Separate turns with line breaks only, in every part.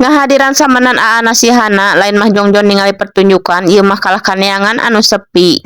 Ngahadiran samenan aana si Hana lain mah jongjon ningali pertunjukan, ieu mah kalah kaneangan anu sepi.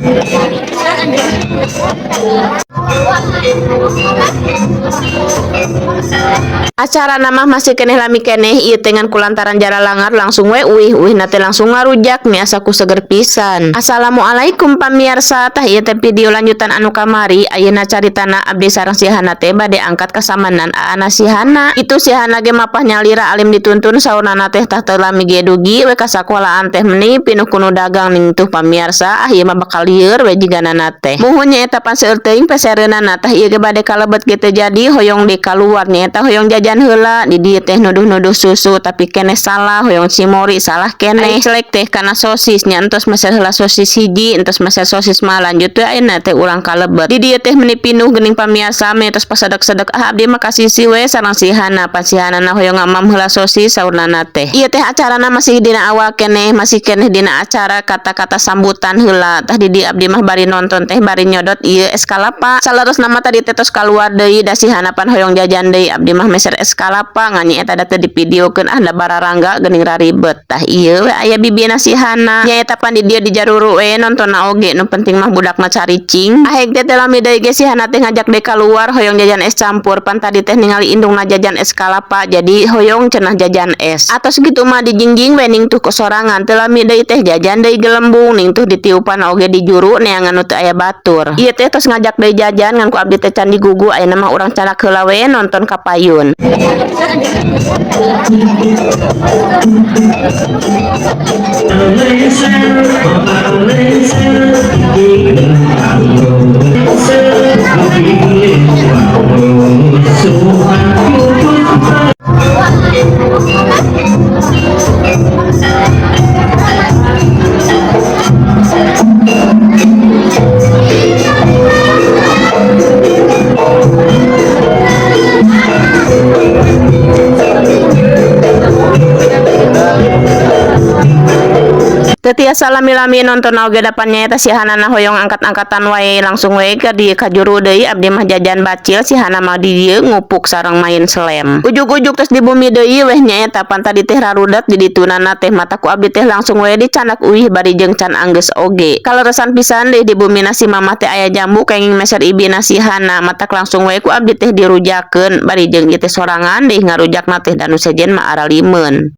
Acarana mah masih keneh lami keneh ieu teh ngan kulantaran jaralangar langsung we uih uihna teh langsung ngarujak mi asa ku seger pisan. Assalamualaikum pamiarsa, tah ieu teh video lanjutan anu kamari. Ayeuna caritana abdi sareng si Hana teh bade angkat ka samenan aana si Hana. Itu si Hana ge mapah nyalira alim dituntun, saurnana teh tah teu lami ge dugi we ka sakolaan teh meni pinuh ku nu dagang. Ning tuh pamiarsa, ah ieu mah bakal lieur we jiganana teh. Muhun nyaeta pan seueur teuing pesereunana. Tah ieu ge bade kalebet ge teu jadi, hoyong di kaluar nyaeta hoyong jajan heula. Di dieu teh nuduh-nuduh susu tapi keneh salah, hoyong cimori salah keneh, celek teh kana sosis nya. Entos meser heula sosis hiji, entos meser sosis mah lanjut we ayeuna teh urang kalebet. Di dieu teh meni pinuh geuning pamiarsa, meni tos pasedek-sedek. Ah, abdi mah kasisi we sareng si Hana, pan si Hana na hoyong ngamam heula sosis saurnana teh. Ieu teh acarana masih dina awal keneh, masih keneh dina acara kata-kata sambutan heula. Tah di dieu abdi mah bari nonton teh bari nyodot ieu es kalapa. Saleresna mah tadi teh tos kaluar deui, da si Hana pan hoyong jajan deui. Abdi mah meser es kalapa ngan eta da teu divideokeun, ah da bararangga geuning raribet. Tah ieu we aya bibina si Hana nyaeta pan di dieu dijaruru we nontonna oge, nu penting mah budakna caricing. Ahek teh teu lami deui ge si Hana teh ngajak deui kaluar, hoyong jajan es campur. Pan tadi teh ningali indungna jajan es kalapa, jadi hoyong cenah jajan es. Atos kitu mah dijingjing we ning tuh kesorangan. Teu lami deui teh jajan deui gelembung, ning tuh ditiupan oge di juru neangan nu teu aya batur. Ieu teh tos ngajak deui jajan ngan ku abdi teh can digugu. Ayeuna mah urang candak heula we nonton ka payun. Teu tiasa lami-lami nonton oge da pan nyaeta si Hanana hoyong angkat-angkatan wae. Langsung we ka di kajuru deui, abdi mah jajan bacil, si Hana mah di dieu ngupuk sareng main slem. Ujug-ujug tos di bumi deui weh nyaeta pan tadi teh rarudat di ditunana teh, mata ku abdi teh langsung we dicandak uih bari jeung can anggeus oge. Kaleresan pisan deui di bumi si mamah teh aya jambu kenging meser ibina si Hana, matak langsung we ku abdi teh dirujakeun bari jeung ieu teh sorangan deui ngarujakna teh, da nu sejen mah aralimeun.